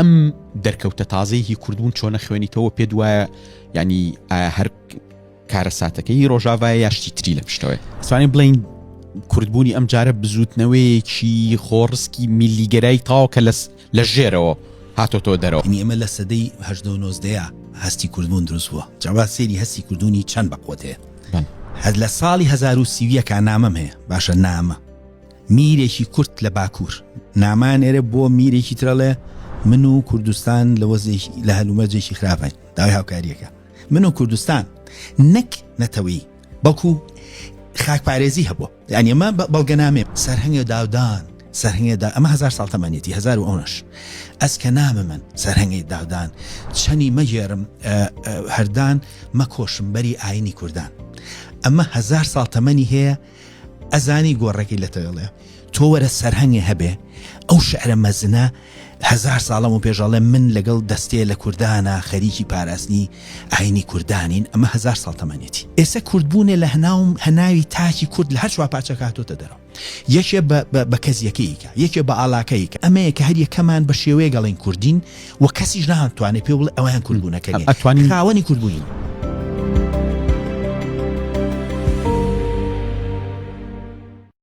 ئەم دەرکەوتە تازەی هی کوردبوون چۆنە خوێنیتەوە پێت وایە ینی ئایا هەر کارەساتەکەی ڕۆژاڤایە یا شتی تری لە پشتەوەی ئەتوانین بڵین کوردبوونی ئەم جارە بزوتنەوەیەکی خۆڕسکی میلیگەرای تاو کە لە ژێرەوە هاتۆتەوە دەرەوە. یانی ئێمە لە سەدەی هەژدە و نۆزدەیا هەستی کوردبوون دروست بووە جا با سەیری هەستی کوردبوونی چەند بەقوەت هەیە هەر لە ساڵی 1031 نامەم هەیە باشە نامە میرێکی کورد لە باکوور نامان ئێرە بۆ میرێکی ترەڵێ من و کوردستان لە وەزێکی لە هەلومەرجێکی خراپین داوای هاوکاریەکە من و کوردستان نەک نەتەوەی بەڵکو خاکپارێزی هەبووە یعنی ئەمە بەڵگەنامێ سەرهەنگە داودان سەرهەنگە دا ئەمە هزار ساڵ تەمەنیەتی هزار و ئەونەش ئەس کە نامە من سەرهەنگەی داودان چەنی مەگێرم هەردان مەکۆشم بەری ئاینی کوردان ئەمە هزار ساڵ تەمەنی هەیە ئەزانی گۆڕەکەی لە تەوێڵێ تۆ وەرە سەرهەنگێ هەبێ ئەو شعرە مەزنە هەزار ساڵەم و پێشەڵێ من لەگەڵ دەستێ لە کوردانە خەریکی پاراستنی ئاینی کوردانین ئەمە هەزار ساڵ تەمەنێتی ئێستا کوردبوونێ لە هەناوم هەناوی تاکی کورد لە هەر چوار پارچەکە هاتۆتە دەرەوە یەکێ بە کەزیەکەیکە یەکێ بە ئاڵاکەیکە ئەمەیە کە هەر یەکەمان بە شێوەیەک ئەڵێن کوردین و کەسیش ناتوانێت پێ بڵێ ئەویان کوردبوونەکە نیە ئەتوانین خاوەنی کوردبوونین.